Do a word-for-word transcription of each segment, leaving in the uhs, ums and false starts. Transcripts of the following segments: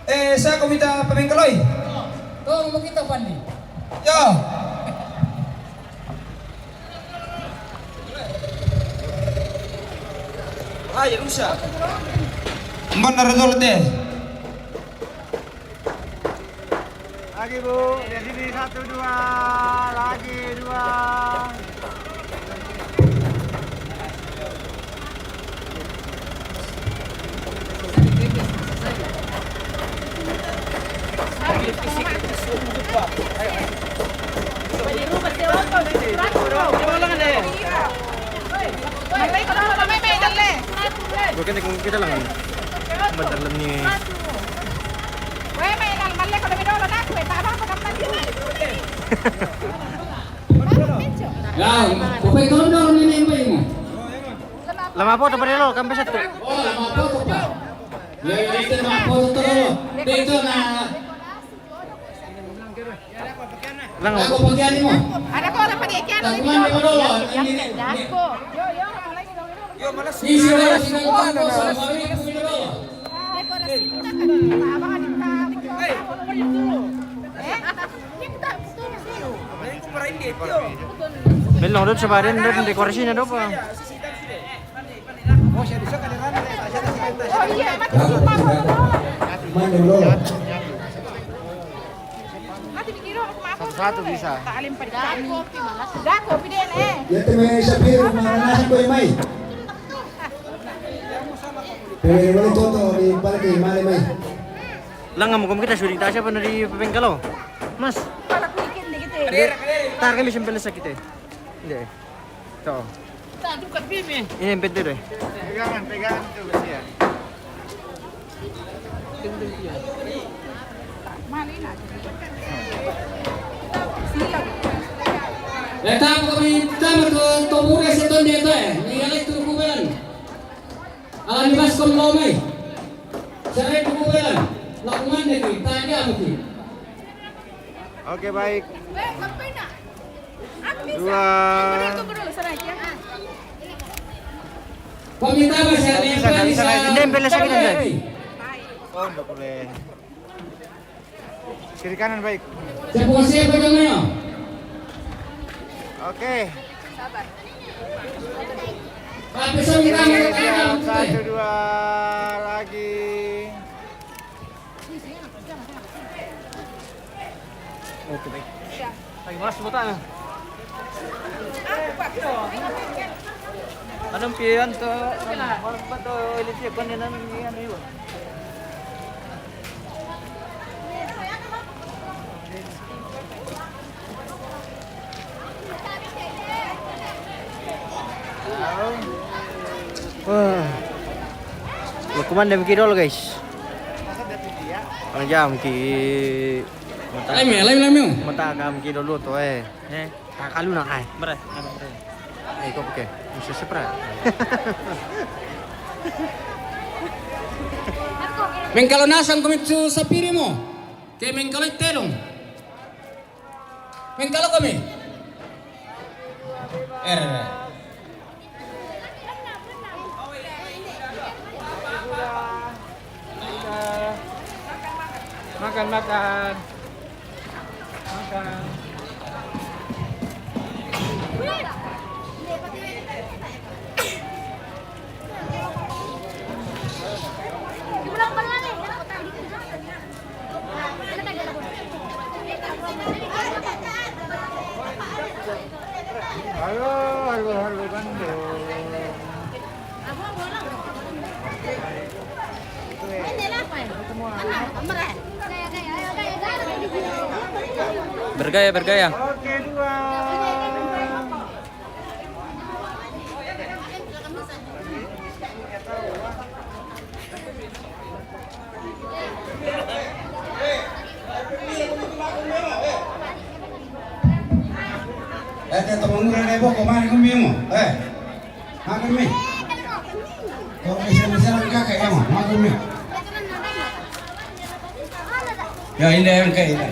Eh, sa' ko mita pamengkaloi? Tong mo kita, Pandi. Yo. Ay, rusa. Mbon na result eh. Lagi, Bu. Di sini satu, dua. Lagi, dua. Bukan kita lang. Madalam ni. Yan. Pupay ko na ako nila yung mo. Lama po, to pa rin, oh, kampisat ko. Oh, lama po, to pa. Yan, yan, ito, lama po, to pa rin. Dito na. Lang, ako, pagyan mo. Ada ko, ada pag-iikyan. Taguan mo, Lolo. Yan, yan, yan. Ko. Yo, yo, malay ko, yo, yo. Sisi, wala, sisi, wala, sisi, wala. Ay, ko, na, sisi, na, ka, tama, di ka, eh? Belum, doon sa barin, doon, dekorasi na doon pa. Satu-satu bisa. Dako, pide, eh. Ya te me sapir, maranahan ko yung may. Pero wala toto, di pala kay mali may. Lang mo kung kita shooting ta siya pa na di papengkalo. Mas. Pala kuikin, di kita, eh. Tar kami siyempre sa kita, eh. Hindi, eh. Ito. Ito, ito, kat bibi. Ini yang penting, eh. Pegangan, pegangan itu, kasihan. Eta ko mi tama to to pura sa ton dito, eh. Ni alay to kuban. Ala ni bas kon lo mai. Saray to kuban. Lakuman de ki, tanya mo ki. Oke, baik. Dua. Pamita ba siya? Bisa, bisa, bisa. Hindi, pala sa akin, hindi. Oh, hindi ko rin. Kiri kanan, baik. Siya po kasi, pwede mo yun. Oke. Papi, sa mga Oke, siap. Satu, dua, lagi. Oke, baik. Lagi malas mo tayo. Anong piyan to? Anong ba to? Electric, ano yan? Ano yun? Wah. Lo kuman dem kidol, guys. Ang jam ki. Lain mi, lain mi, lain mi. Mata kam kidol lo to, eh. Eh, kakalu na, ay. Bre, ano, bre? Ay, ko, okay. Bisa sepra. Mengkalo nasang kumitsu sapiri mo. Ke mengkalo itelong. Mengkalo kami. Er. Makan, makan. Makan. Halo, halo, halo, bandung. Bergaya, bergaya. Oke, dua. Eh, te tomongura ne boko mani kumi mo. Eh. Makumi. Ko bisa bisa kaka ya mo. Makumi. Ya, ini yang kayak ini.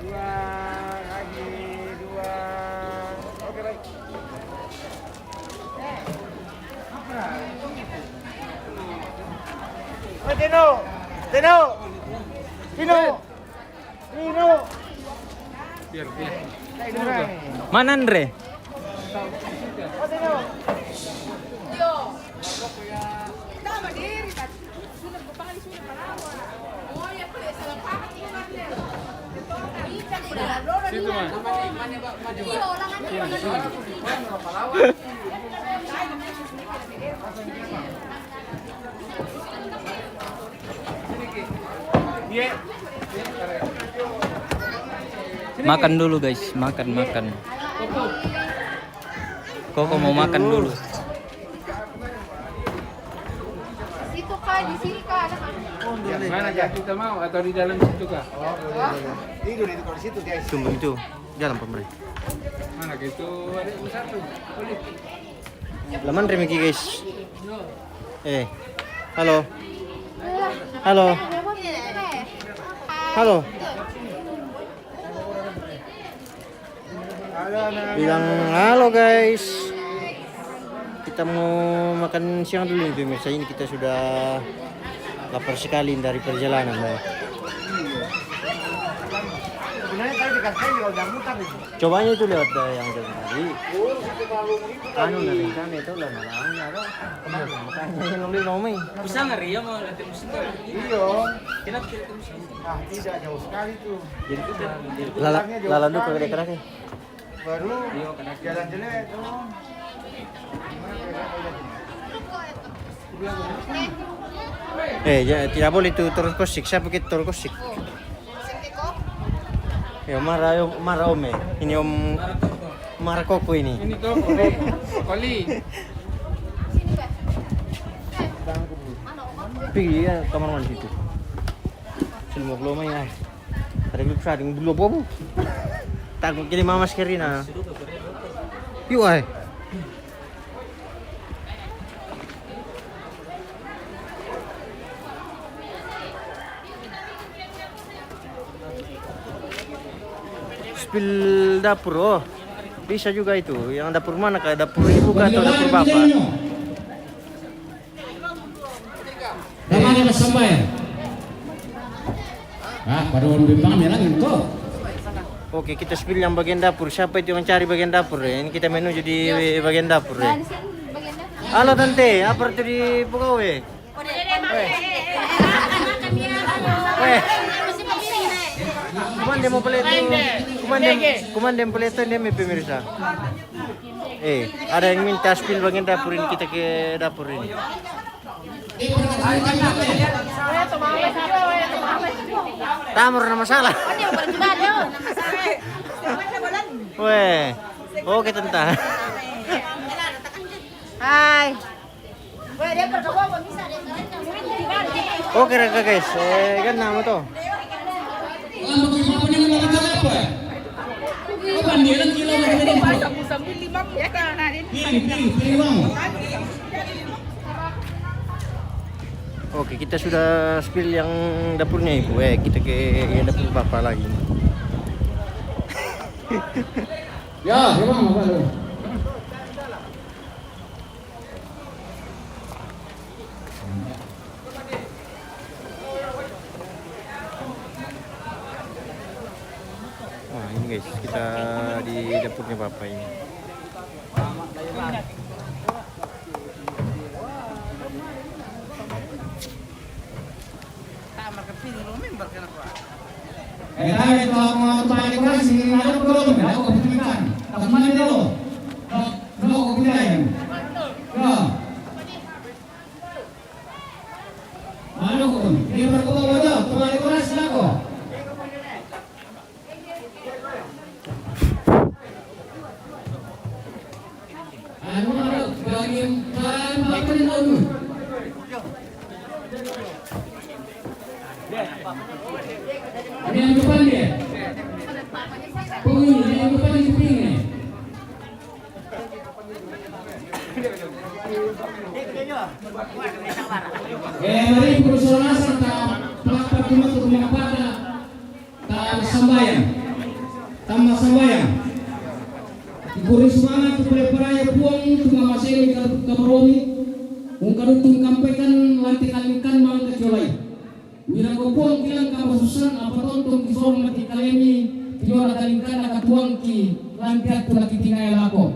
Dua, lagi dua. Oke, baik. Oh, Tino. Tino. Tino. Tino. Biar, biar. Mana Andre? Situ, man. Makan dulu, guys, makan, makan. Koko mau makan dulu. Situ kah, di sini kah, ada kah? Mana kah kita mau, atau di dalam situ kah? Tidur itu kalau di situ, guys. Tunggu itu, jalan pemerintah. Mana kah itu? Ada satu. Boleh. Laman remeki, guys. Eh, halo. Halo. Halo. Bilang halo, guys. Kita mau makan siang dulu nih, pemirsa. Ini kita sudah lapar sekali dari perjalanan, ya. Sebenarnya tadi dikasih juga udah mutar itu. Cobanya itu lewat dari yang jauh tadi. Anu, dari sana itu lah, namanya apa? Makanya yang lebih lama. Bisa ngeri ya, mau latihan musik tuh. Iya. Kenapa tidak musik? Ah, tidak jauh sekali tuh. Jadi kita, jadi kita Lala-, lalu ke kereta. Baru jalan jelek tuh. Eh, ya, tidak boleh tuh terus kosik. Siapa kita terus kosik? Ya, marah, yo, marah om, eh. Ini om marah koko ini. Ini tuh, koli. Pergi ya kamar mandi situ. Semua belum ya. Ada yang bisa, ada yang belum apa-apa. Takut jadi mama Skerina. Yuk, ay. Spill dapur, oh. Bisa juga itu. Yang dapur mana kah? Dapur ibu kah atau dapur bapak? Namanya Mas Sampai. Ah, pada orang bimbang ya, lagi kok. Oke, kita spill yang bagian dapur. Siapa itu yang cari bagian dapur, ya? Ini kita menuju di bagian dapur, ya. Halo, Tante, apa itu di pegawai? Weh. Kuman dia mau peleto, kuman dia, kuman dia peleto dia, mi pemirsa. Eh, ada yang minta spill bagian dapur ini, kita ke dapur ini. Tamur nama salah. Weh. Oke, tentang. Hai. Oke, raka, guys. Eh, kan nama tuh. Oke, kita sudah spill yang dapurnya, Ibu. Eh, kita ke yang dapur Bapak lagi. Ya, memang apa lu? Nah, ini guys, kita di dapurnya Bapak ini. Eh, tayo ito ang mga tumayo ko kasi, ano ko, ano ko, ano ko, ano ko, ano ko, ano ko, ano ko, ano ko, Malukun, di berkumpul, tumalikod na sila ko. Anu, anu, bagi yang paling, paling anu. Ini yang depan dia. Penghuni, ini yang depan di kupingnya. Eh, mari pukul sebelas ta, ta, ta, ta, ta, ta, ta, ta, sambayang. Tama sambayang. Ikuri sumanga tu peleparaya Puang, tu mamaseni ka, kabaromi, ungkadutung kampaikan lanti kalingkan mangka kiolai. Wira ko Puang kilang kapasusan apa tontong kisorong mati kalemi, tiora kalingkan na katuang ki lanti atu laki tinaya lako.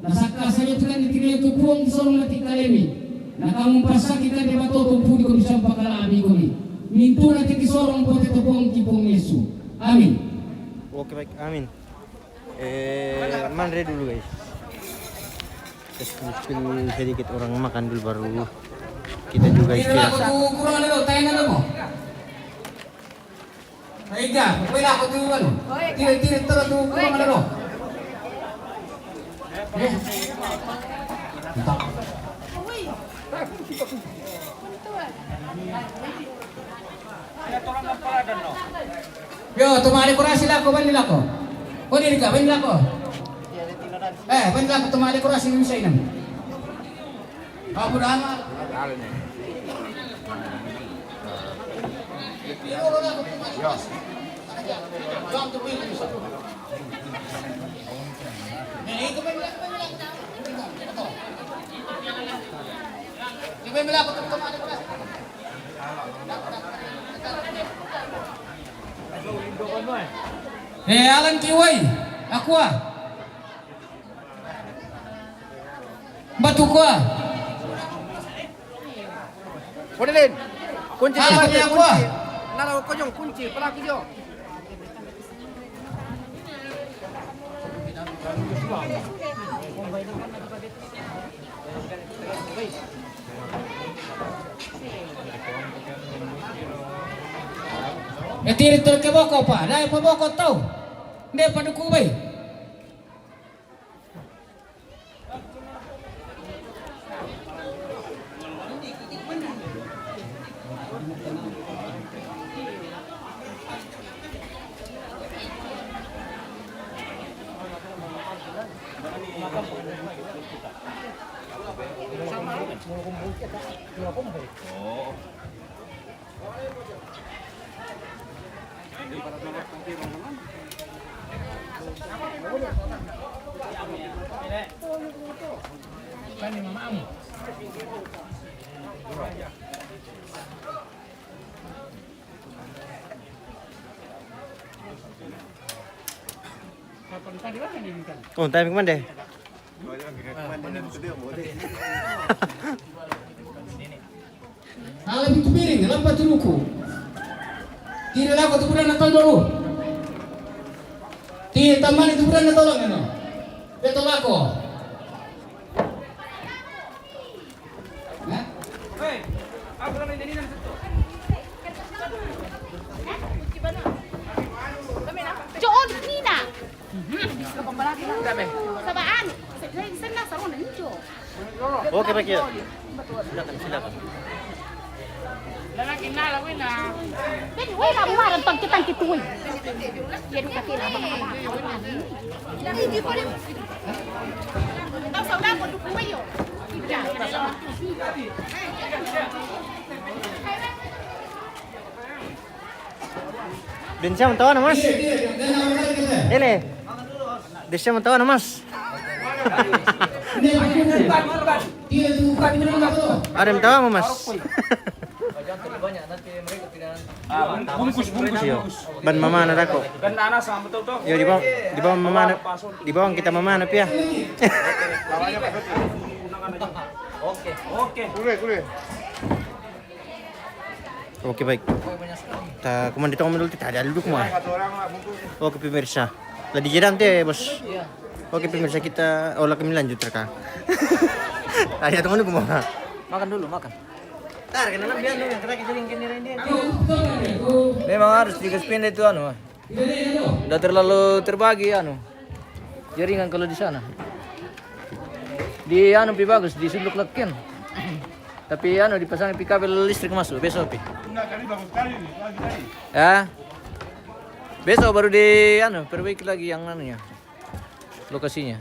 Nasakka saja tu kan ditinai tu Puang di sorong mati kalemi. Na kamu pasaki kan di batoto pudi ko bisa pakala ami ko ni. Mintu nanti di sorong pote to Puang ki Puang Yesu. Amin. Oke, baik, amin. Eh, manre dulu, guys. Kita spill sedikit orang makan dulu baru kita juga istirahat. Kurang ada lo, tanya ada mo. Ega, wala ko tu ano. Tira, tira, tira tu, kurang ada lo. Eh. Entah. Yo, toma dekorasi lako, bani lako. Ko diri ka, bani lako. Eh, bani lako, toma dekorasi, bisa inang. Abu Dama. Eh, Alan Kiwai, Aqua. Batu kua. Kodilin. Kunci. Ayo, kunci, kunci. Nalo kojong kunci, pelaku jo. Etiri terkeboko pa, dai paboko tau. Nde paduku bai. Oh, tapi kemana deh? Ala bitu piring, lampa tuluku. Tiri lako tu bulan na tau dolu. Tiri tamani tu bulan na tolong eno. Beto lako. Hah? Joon, Nina. Sabaan. Senna sarona nico. Oke, Pak, ya. Silakan, silakan. Lalaki na la wena. Beni wena mara tangki tangki tuwi. Ya duka kila bang. Tau sauda ko duku wayo. Densiamo tawana, Mas? Ele. Densiamo tawana, Mas? Ada yang tawa, Mas? Ah, bung-, bungkus, bungkus, iyo, bungkus. Ban mamana dako. Iyo, di bawah, di bawah mamana, di bawah kita mamana pia. Oke, oke. Kule, kule. Oke, baik. Ta, komando tong dulu, ta ada dulu, kumai. Oke, pemirsa. Lagi jedam te, Bos. Iya. Oke, pemirsa, kita olah kami lanjut, reka. Tanya teman, kumai. Makan dulu, makan. Tar, kena biar dulu, yang terakhir jadi yang kena ini. Memang harus tiga pindah itu, anu. Nggak terlalu terbagi, anu. Jaringan kalau di sana. Di anu pi bagus, di Sunduk Lakken. Tapi anu, dipasang pi kabel listrik masuk, besok pi. Ya. Besok baru di anu, perbaiki lagi yang anunya. Lokasinya.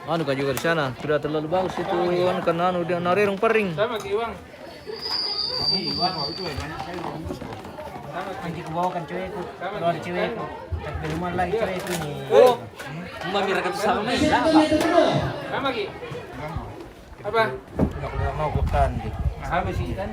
Anu kan juga di sana, tidak terlalu bagus itu anu karena anu dia narerong paring. Sama ki Iwang. Nanti kubawakan cewekku, keluar cewekku. Tapi belum ada lagi cewekku ini. Oh, mami raka tu sama main. Sama ki. Apa? Udah keluar mau bukan. Habis ikan.